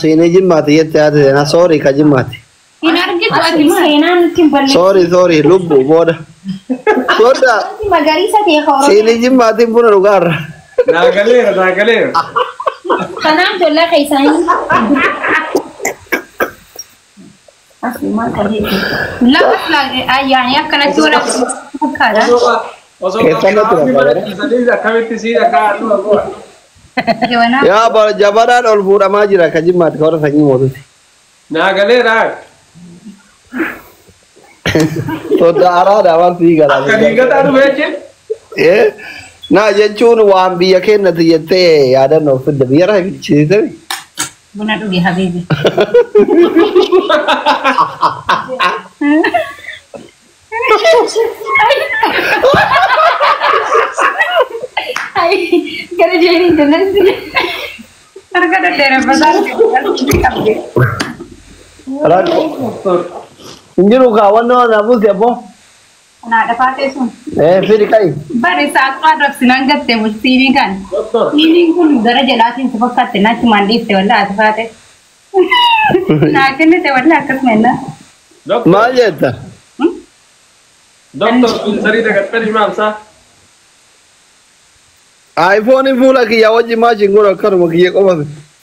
Siinii jimmaati jettee haati seenaa soorii ka jimmaati. Hin argitu ati maal? Seenaa nutti hin balleessu. Soorii soorii lubbu booda. Soda Magariisa ta'e ka Oromoo. siinii jimmaatiin buna dhugaarra. Naa galeera naa galeera. Kanaaf jollaa keessaanii. Asii maal qabee? Lafa ayyaanii akkanatti wal fakkaata. Osoo Keessan natti qaamni mana fakkaata. ciisanii akkamitti siin akka halluu akkuma. Jabanaa. Yaa bara jabanaan ol fuudhamaa jira ka jimmaati ka warra sanyii mootuti. Naa galeera. Soda araada waan sii Akka galaa. diingataa dhufe jechuun. Na jechuun waan biyya keenyatti jettee yaadannoo fidde biyya irraa fichisiisee. Buna dhuge habiibi. Gara jeeniin jannatti. Harka dhedheereffataa qabde. Rakkoo. Hin jiru kaa wanni waan naaf abboo. Naa dhafaatee sun. Fidi qayi. Bari saaqaa rabsinaan gattee bultiinii kan. Doktor. Siiniin kun gara jalaatiin si fakkaatte natti maan dhiifte wallaa ati faate. Naa kennite wallaa akkasuma innaa. Doktor. Maal jetta? Doktor filtarii dagattanii maamsaa. iPhone fuula kiyya wajji maashin godhu akkanuma kiyya qofa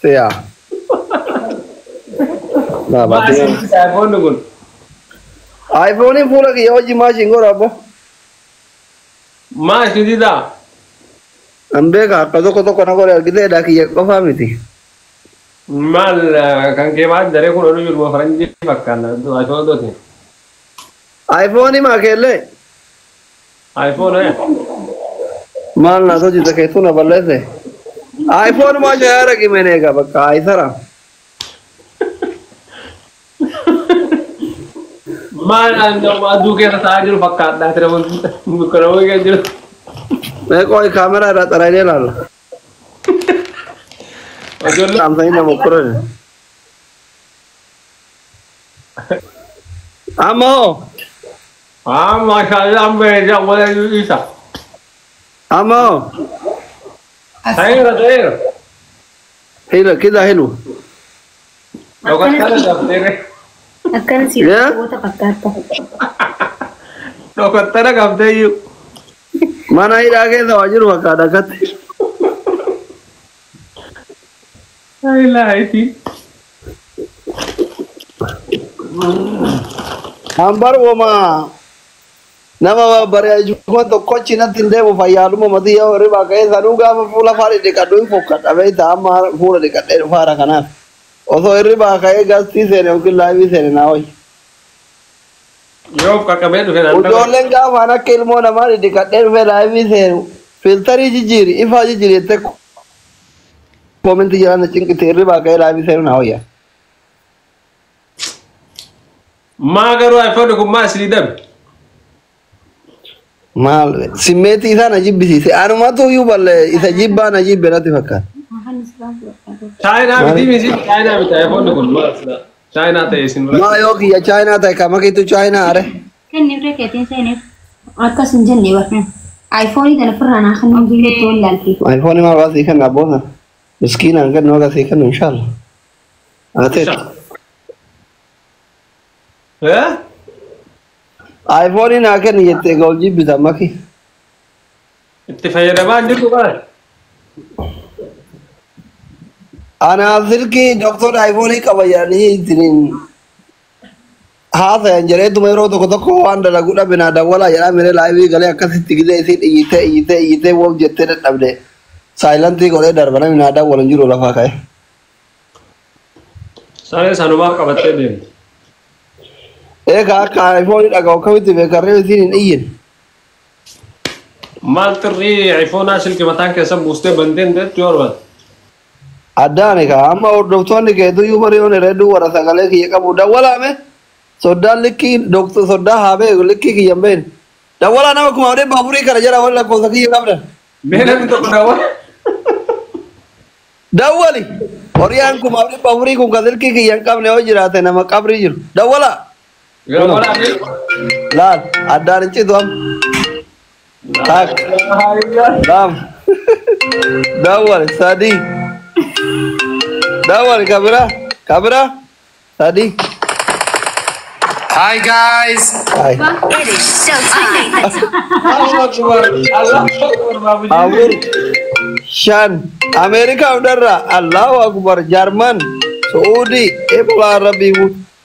se'a. Naa baatee. iPhone kun. iPhone fuula kiyya wajji maashin godhu abbo. Maa isin didaa? An beeka akka tokko tokko na godhe argiteedha kiyya qofaa miti. Maal kan kee maal daree kun oduu jiru faranjii fakkaata iPhone dooti. iPhone maa keellee iPhone eh. maal naa hojjeta keessuu na balleesse. iPhone maa shayaara qimeen eega bakka ayisara. Maal aduu keessa taa'aa jiru fakkaata ati namoonni dukkanawwan keessa jiru. Mee qoy kaameraa irraa xaraynee ilaalla. Ijoollee Saamsanii nama okkoran. Amma hoo ah maashaallah amma eegaa wala isa. amma hoo Ta'eera ta'eera. hila kida hilu. Dhokattaa qabdee Akkana si Yaa? goota fakkaata. dhokattaa qabdee iyyuu. Mana hidhaa keessa waa jiru fakkaata akkatti. Ilaahi. Hambar woma nama bareechuma tokkochi natti hin deemu fayyaaluma matii yoo hirribaa ka'ee sanuu gaafa fuula faana dhiqadhu hin fokkadha beektaa amma fuula dhiqadhee dhufaara kanaaf. Osoo hirribaa ka'ee gastii seene yookiin laayivii seene naa hoyi. Yoo qaqqabee dhufe naan dhabe. Ijoolleen gaafaan akka ilmoo namaa dhiqadhee dhufee laayivii seenu filtarii jijjiiri ifaa jijjiiri jettee koomentii jedhan na cinqite hirribaa ka'ee laayivii seenu naa hoyya. Maa garuu iPhone kun maa isinii dabe? Maal simmeetii isaa na jibbisiise anumatu iyyuu balle isa jibbaa na jibbe natti fakkaata. Chaayinaa miti misi chaayinaa miti iPhone kun maal sila chaayinaa ta'e isin bira. Maa yoo kiyya chaayinaa ta'e kama kiitu chaayinaa are. Kenniif rekeetiin seeniif. Akkas hin jenne bara. iPhone kana ofirraa naa kan hin jirre wallaalte. iPhone maal waa sii kenna abboota. Miskiinaan kennu akka sii kennu inshallah. Ateet. Eh? iPhone naa kenni jettee gool jibbita maki. Itti fayyadamaa hin jirtu kana. Anaa silkii doktor iPhone qaba jedhanii ittiin haasayan jedheetuma yeroo tokko tokko waan dalagu dhabe naa dawwalaa jedhaa miree laayivii galee akkasitti gidee isiin iyyitee iyyitee iyyitee woof jettee dadhabde. Saayilantii godhee darba namni naa dawwalan jiru lafaa ka'e. Saree sanumaa qabattee deemti. Egaa akka iPhone dhaga'u akkamitti beekarree isiin hin iyyin. Maal xirrii iPhone silkii mataan keessa buustee banteen deettu yoo barbaadde. Addaani kaa amma hordoftoonni keetuyyuu bari'oon hedduu warra sagalee kiyya qabu dawwalaame soddaan likkii doktor soddaa haa beeku likkii kiyya hin beekne. Dawwalaa nama 1400 kana jala warri lakkoofsa kiyya qabdan. Mee namni tokko dawwala. Dawwali horiyaan 1400 kun ka silkii kiyya hin qabne yoo jiraate nama qabrii jiru. Dawwalaa Dawwalaa mee. laal addaan hin citu amma. Takka lama dawwali sadii Dawwal kabira kabira sadi. Hi guys. Hi. It is showtime. Allahu Akbar. Allahu Akbar Baabujii. Afur, shan, Ameerikaa hundarraa, Allahu Akbar, Jarman, Su'uudii, Ebolaa Rabbii,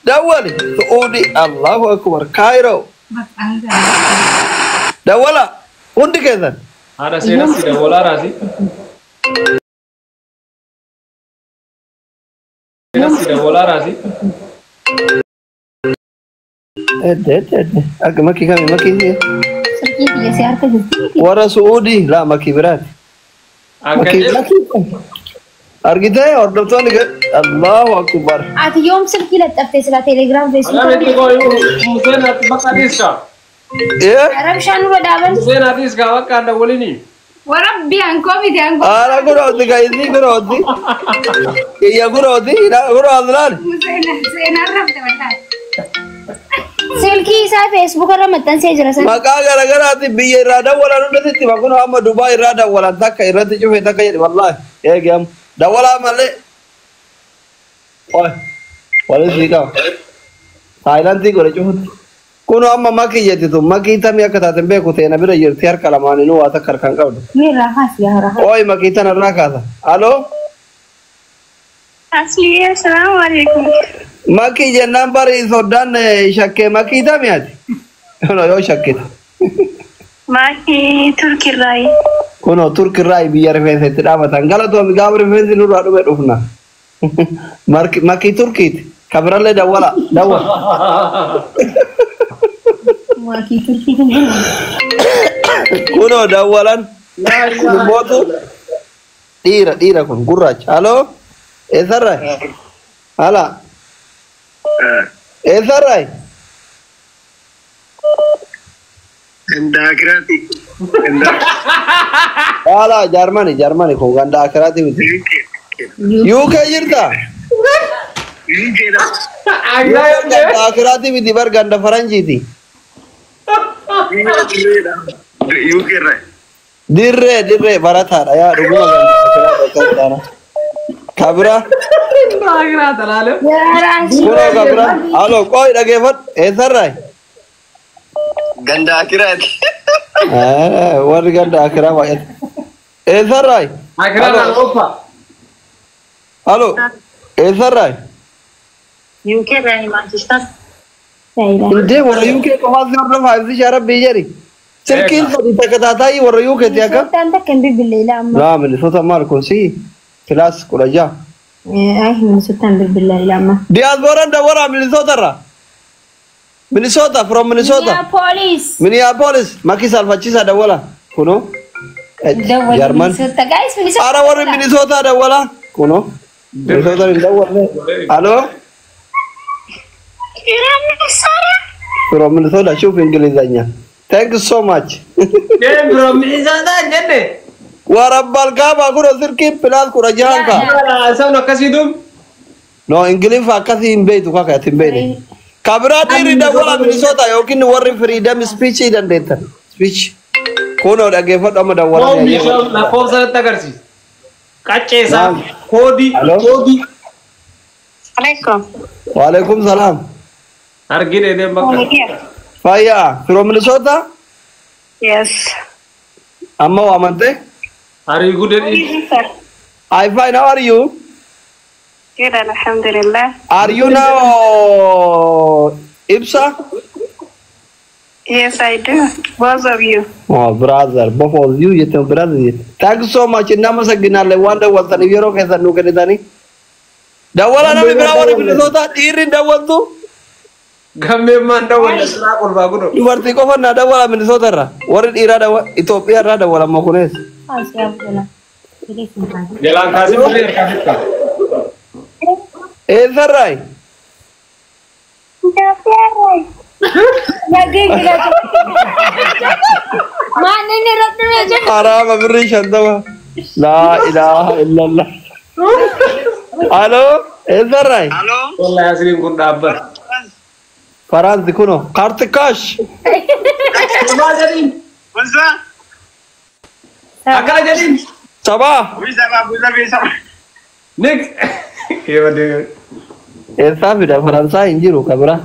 dawwali, Su'uudii, Allahu Akbar, Kaayiroo, dawwala, hundi keessan. Haadha seenaa si dawwalaa raasi. Seenaa si dawwalaa raasi. Edde, edde, edde. Akka makii kami makii Silkii biyya si harka jirti. Warra Su'uudii laa makii biraati. Akka Makii jedhu. makii. Argitee hordoftoonni Allahu Akbar. Ati yoom silkii laxxaftee silaa Telegiraam Alaa beektu Feesbuuk. koo Museen ati bakka dhiiska. Ee? Rabshaan nurra dhaaban. Museen ati dhiiska bakka adda waliini. Warabbi ankoo miti ankoo. Haala gurooti ka isii gurooti. Kiyya gurooti guroo laali. Seenaan rafte wallaahi. Silkii isaa Feesbuuk irra maxxansee jira sana. Maqaa garagaraati biyya irraa dawwalan hundatti kun amma Dubaay irraa dawwalan takka irratti cufe takka jedhe wallaahi eegi amma dawwalaa malee. Oy walis ni qaba. Taayilaantii godhe cufutti. Kun amma makii jetti tun makii tamii akka taateen beeku ta'e na bira jirti harka lamaaniinuu waa takka harkaan qabdu. Ni irraa kaasi yaa hara. Oy makii tana irraa kaasa. Aloo. Asli, assalamu alaikum. Makii jennaan bari soddaan shakkee makii tamii ati. Kunoo yoo shakkite. Maki Turkirrai. Kunoo Turkirraa biyya rifeensa itti dhaabatan. Galatoomi gaafa rifeensi nurraa dhume dhufna. Makii Turkiiti. Kabirallee dawwala. Dawwala. Makii Turkii kan jedhamu. Kunoo dawwalan. Kun mootu dhiira dhiira kun gurraacha. Aloo. Eessarraa? Ala. Eessarraa? Ganda Akiraati. Ganda Ala Jaarmani Jaarmani kun ganda Akiraati miti. UK jirta? UK dha. Ganda Akiraati miti bar ganda Faranjiiti. UK irraa. Dirree dirree barataadha yaa dhuguma ganda Akiraati akka taana. Kabira. Akiraa talaale. Kunoo kabira. Aloo qoy dhageeffadhu. Eessarraa? Ganda Akiraati. Warri ganda Akiraa baay'ata. Eessarraa? Akiraa naan qopha. Aloo. Eessarraa? UK irraa Manchester. Indee warra UK qofaas hordofaa ibsi shaarabbii jedhi. Silkiin sadi takka taataayii warra UK ti akka. Sultaan takka hin bilbille ilaa amma. Laa Minnesota maal kun si kilaas 16. Ay Minnesotaan bilbille ilaa amma. Diyaaspooraan dawwaraa Minnesota irraa. Minnesota from Minnesota. Minneapolis. Minneapolis makii saalfachiisaa dawwala. Kunoo. Dawwali Jarman. Minnesota guys Minnesota. Ara warri Minnesota dawwala. Kunoo. Minnesota hin dawwalle. Aloo. From Minnesota shuf Ingilizanya. Thank you so much. Deem from Minnesota jenne. Warabbal kaaba kunoo silkiin pilaas 16 kaa. Sabni akkasii duub. No, Ingiliffa akkasii hin beektu kaka ati hin beekne. Kabiraa dhiirri dawwala Minnesota yookiin warri freedom speech dandeettan. Speech. Kunoo dhaggeeffadhu amma dawwala. Koomni lakkoofsa natti agarsiisa. Qacceesaa. Koodii. Aloo. Koodii. Alaikum. Waalaikum salaam. Argine deem bakka. Fayyaa, from Minnesota? Yes. Amma waamante? Arii gudee. I fine, how are you? Good, alhamdulillah. Are you now Ibsa? Yes, I do. Both of you. Oh, brother, both of you, jettan brother jette. Thank you so much. Innamasaginaalle waan dawwaltaniif yeroo keessan nuu kennitanii. Dawwala namni biraa warri Minnesota dhiirri hin dawwaltu. Gammeen maan dawwalle siraa qolbaa kunoo. Dubartii qofa naa dawwala Minnesota irraa. Warri dhiiraa dawwa Itoophiyaa irraa dawwala amma kunis. Jalaan kaasee malee harkaa fitta. Eessarraa? Maan inni irratti dhumee jiru. Haraama birrii 50. Laa ilaaha illallah. Aloo eessarraa? Wallahi asliin kun dhaabbata. Faraansi kunoo kaartikaash. Maal jedhiin? Wansa? Akkana jedhiin. Sabaa. Wisa ba wisa be saba. Nik. Eessaa fida Faransaay hin jiru kabira.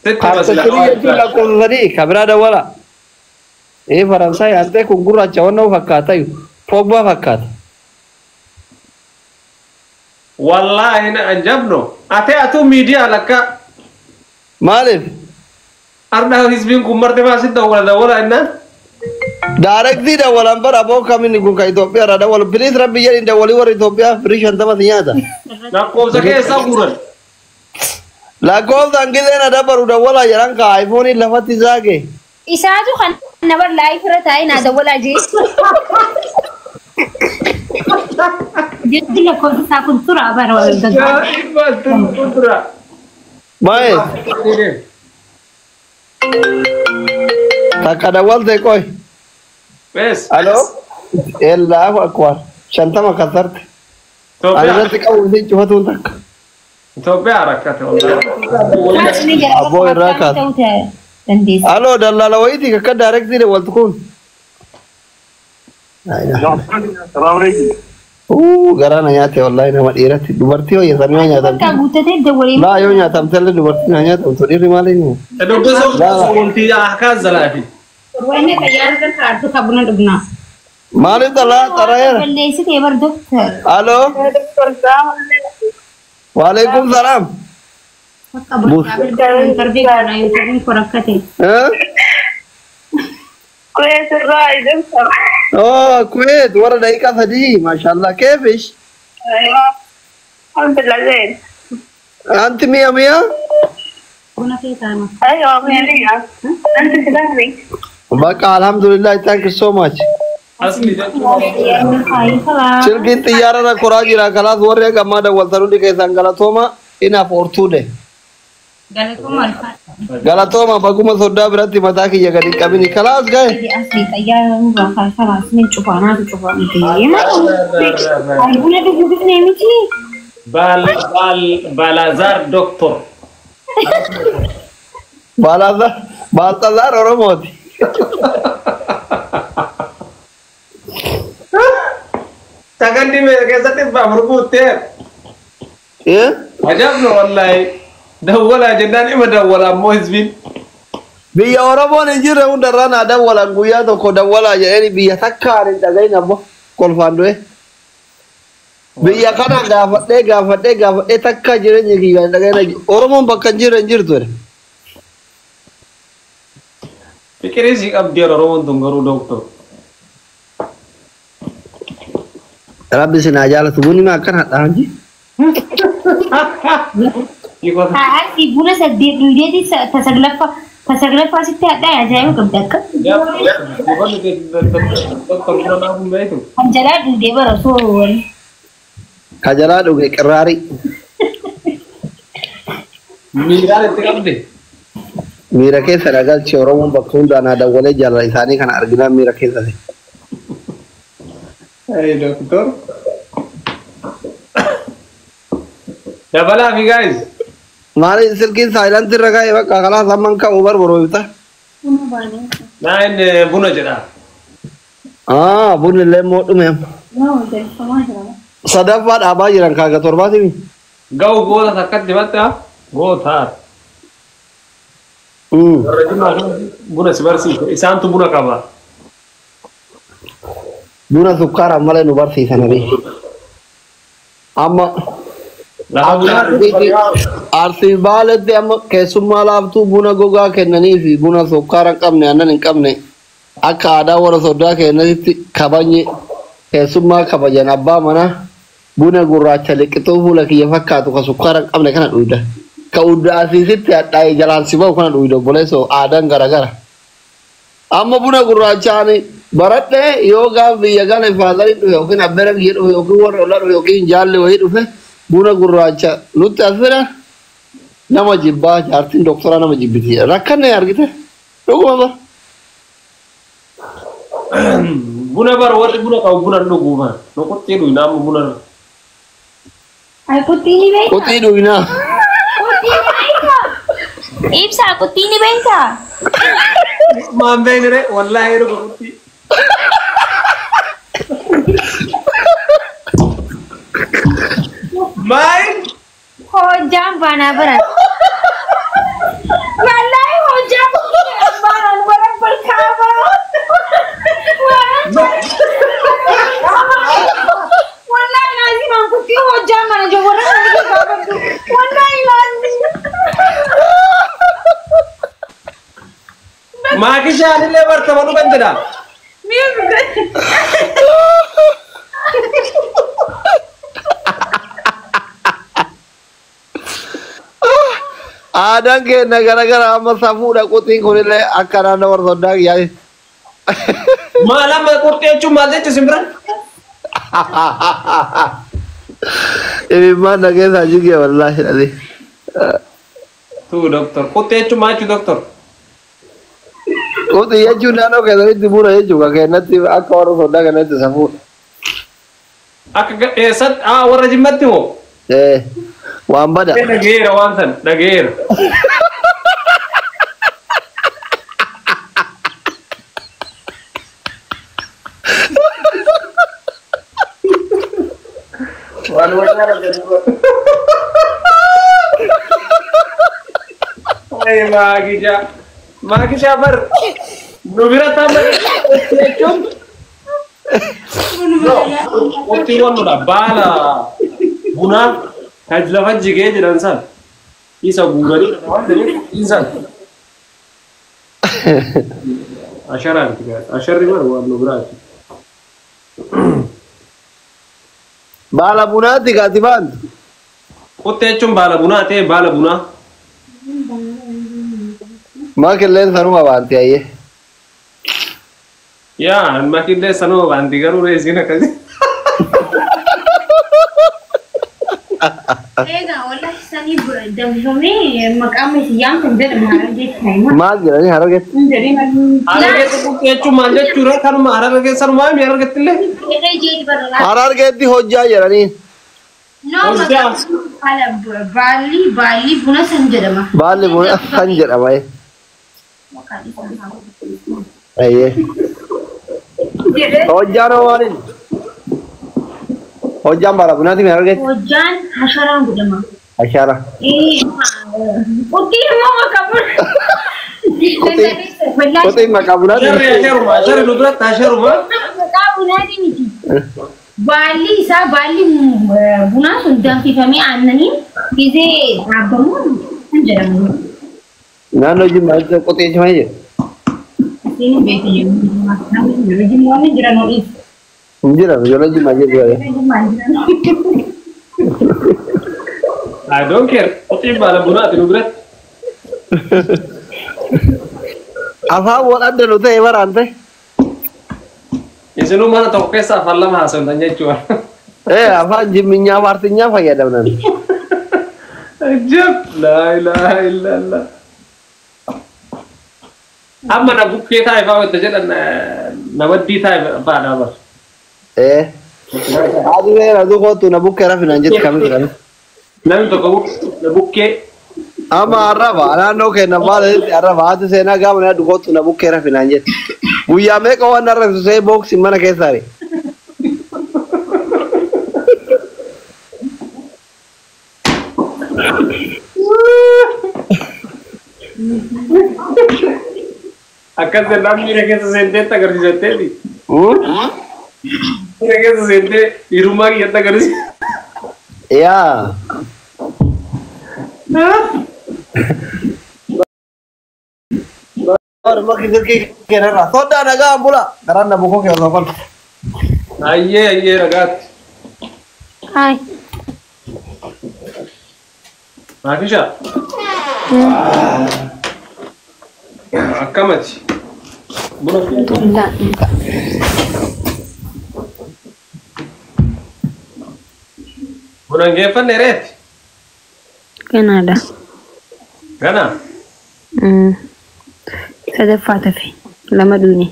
Kaartochini jechuun lakkoofsa sadii kabira dawwala. Ee Faransaay antee kun gurraacha wannan fakkaata Pogba fakkaata. Wallaahi na anjabno. Ate atu miidiyaa lakka. Maaliif? Arda hizbiin kun marte maa dawwala dawwala innaan. Daarektii dawwalan bara aboo kamiin kun kan Itoophiyaa irraa dawwalu. Piliis rabbi jedhin dawwalii warra Itoophiyaa firii 50 si nyaata. Lakkoofsa keessaa guuran. Lakkoofsaan giseen adabaru dawwalaa jedhan ka aayifooniin lafatti zaage. Isaatu kan nabar laayif irra taa'ee naa dawwalaa jee. Jechi lakkoofsa isaa kun tura bara wal Tura. Maayee. Takka dawwalte qoy. Bes. Aloo. Allahu akbar. 50 kasarte. Ani irratti qabu isin cufatuun takka. Itoophiyaa rakkate wallahi. Aboo irraa kaasa. Aloo dallaala wayitii kakka daarektii dawwaltu kun. Garaa na nyaate wallahi nama dhiiratti dubartii hojjetan yoo nyaatamte. Laa yoo nyaatamte illee dubartii na nyaatamtu dhiirri maal inni? Maaliif xalaa xarayeera? Aloo. Waalaikum salaam. كويس الرائد. اوه كويت ورا دقيقة 3 ما شاء الله. كيفش؟ ايوه الحمد لله زين. انت 100 100؟ ايوه 100 100. انت تبهري بقى الحمد لله. ثانك يو سو ماتش. سلكين طيارة كوراجي را خلاص ورا كما دولترو دي كيسان غلطوما ina fortude. Galatoma baguma soddaa biratti mataa kiyya gadi qabini kalaas gahe. Asli xayyaara nurraa kalaas ni cufaanaatu cufaa deema. Buna dhuguuf ne miti. Baal baal Balazar doctor. Balazar Baltazar Oromooti. Sagandi mee keessatti baafur guuttee. Eh? Ajaa'ibna wallaahi. Dawwalaa jennaan ima dawwala ammoo hizbiin. Biyya Oromoon hin jirre hundarraa naa dawwalan guyyaa tokko dawwalaa jedhanii biyya takkaan hin dhagahin ammoo kolfaan du'e. Biyya kana gaafadhee gaafadhee gaafadhee takka jireenya kiyya hin dhagahin Oromoon bakka hin jirre hin jirtu jedhe. Fikirii sii qabdi yeroo Oromoon tun garuu dooktor. Rabbi sin haa jaalatu bunni maa akkana hadhaan ji. Asii buna 8 dhugdeeti tasaglaffaa sitti hadhaa ajaa'iba qabda akka. Kan jalaa dhugdee bara osoo wal. Ka jalaa dhuge qirraarii. Miiraan itti qabde. Miira keessa dhagalchi Oromoon bakka hundaan haa dawwalee jaalala isaanii kana arginaan miira keessa ta'e. Hey doctor. Dabalaa fi guys. Maali silkiin saayilantii irra kaa'e bakka kalaas amman ka'u barbaroo ibsa. Naa inni buna jedha. Ah bunni illee immoo dhume amma. Sadaffaa dhaabaa jiran kaaga torbaatimi. Ga'u goota takkatti batta goota. Warra Jimmaa buna si barsiise isaantu buna qaba. Buna sukkaaraan malee nu barsiisan abii. Amma Arsii Baaletti amma keessummaa laaftuu buna gogaa kennanii fi buna sukkaara hin qabne aannan hin qabne akka aadaa warra soddaa kennanitti kabajni keessummaa kabajan abbaa manaa buna gurraacha liqixuu fuula kiyya fakkaatu ka sukkaara hin qabne kana dhuyda. Ka udda asiisitti hadhaa'ee jalaan si bahu kana dhuyda obboleessoo aadaan garagara. Amma buna gurraachaan baradhee yoo gaaf biyya gale faadariin dhufe yookiin abbeera kiyya dhufe yookiin warra ollaa dhufe yookiin jaalli wayii dhufe buna gurraacha nutti as fida nama jibbaa jaartiin doktoraa nama jibbiti rakkanne argite dhuguma bara. Buna bara warri buna qabu buna dhuguu bara nu qoxxii dhuyna amma buna. Ay qoxxii ni beektaa? Qoxxii dhuyna. Qoxxii ni beektaa? Ibsaa qoxxii ni beektaa? Maan beekne wallaahi dhuga qoxxii. Maal? Hojjaan baanaa baran. Wallaahi hojjaan baanaan baran barkaabaa. Wallaahi laazim an kutti hojjaan mana jiru warra kana gaafadhu. Wallaahi laazim. Maakishaan illee bartama dhugan jedha. Aadaan keenya garagara amma safuudha quxiin kunillee akka naannoo warra soddaa kiyyaati. Maal amma qurxii jechuun maal jechuun simbiran? Imimmaan na keessaa jigee wallaahi dhali. Tu doktor qurxii jechuun maal jechuun doktor? Quxii jechuun naannoo keessanitti buna jechuudha keenyatti akka warra soddaa keenyatti safuudha. Akka eessatti warra jimmatti moo? Waan bada. Dhageera waan san dhageera. Waan wajjin jedhu. Ay maakishaa maakishaa bar nu bira taa'aa jechuun. Qurxiiwwan nudha baala bunaa kan lafa jigee jedhan san isa guuranii waan ta'eef qurxiin san. Asharaa miti asharri bar waan nu biraati. Baala bunaatti gaati baantu. Qurxii jechuun baala bunaa ta'e baala bunaa. Maakilleen sanuma baanti ayyee. Yaa makillee sanuma baanti garuu reesiin akkasii. Egaa wallahi sanii danfifamee maqaan mesiyyaan kan jedhamu harargeetti ta'e. Maal jedhanii harargeetti? Harargeetti qurxii jechuun maal jechuudha? Kanuma harargee sanumaa mi harargeetti illee? Harargeetti hojjaa jedhanii. No maqaan baalli baalli buna san jedhama. Baalli buna san jedhama. Ayyee. Hojjaan hoo maaliin? Hojjaan baala bunaati mi harargeetti? Hojjaan hasharaan godhama. Ashara. Qurxiin immoo maqaa buna. Quxiin maqaa bunaati. Asharri asharuma asharri nu biratti asharuma. Maqaa bunaati miti. Baalli isaa baalli bunaa sun danfifamee aannaniin gizee dhaabbamu kan jedhamu. Naannoo Jimmaatti quxii cimee jira. Isiin beekti jedhu. Jimmoonni jiran ho'i. Hin jiran ijoollee Jimmaa jiru. I don't care. Qurxiin baala bunaati nu biratti. Afaan wal adda nu ta'e baraan ta'e. Isinuu mana tokko keessa afaan lama haasoftan jechuudha. Afaan jimminyaa faartinyaa fayyadamnan. Ajab! Laa ilaaha illallah. Amma na bukkee taa'e fa'aa wanta jedhan na waddii taa'e fa'aadha bar. Aduu aduu kootu na bukkee rafinaan jetti kamitti kamitti. Namni tokko na bukkee. Amma arraba naannoo keenya maal arraba haati seenaa gaafa na kootu na bukkee rafinaan jetti. Guyyaa meeqa waan arrabsu see booksi mana keessaari. Akkas jennaan miira keessa seenteetti agarsiisetteeti. Miira keessa seentee dhiirummaa kiyyatti agarsiisa. Yaa. Orma kirkii kenarra. Sodaa nagaa bula. Garaan na bukoo kee osoo kolfa. Ayyee ayyee nagaatti. Hai. Maakisha. Akkamati? Buna buna hin geeffanne reeti? Ganaadha. Ganaa? Sadaffaa tafe lama duune.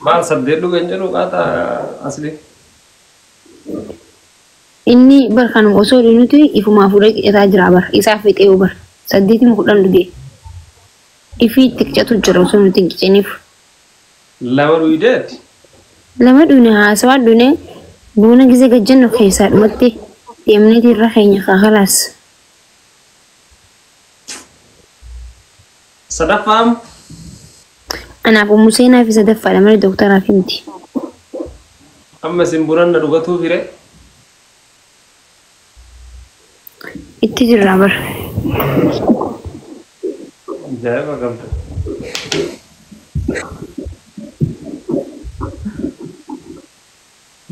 Maal saddeet dhugan jedhu qaata asli. Inni bar kanuma osoo dhunuti ifumaa fuudhee qicataa jira bar isaa fixee bar saddeetuma kudhan dhuge. Ifii itti qicatu jira osoo nuti hin qiciniif. Lama dhuydeeti? Lama dhuune haasawaa dhuune buna gizee gajjannu keessaa dhumatti. Deemneeti irra keenya kaakalaas. Sadaffaam Anaaf ummu seenaa fi sadaffaadha malee doktaraaf miti. amma isin bunanna dhugatuu fire. Itti jirraa bara. Ajaa'iba qabda.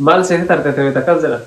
Maal seeti tarte ta'e akkas jedha.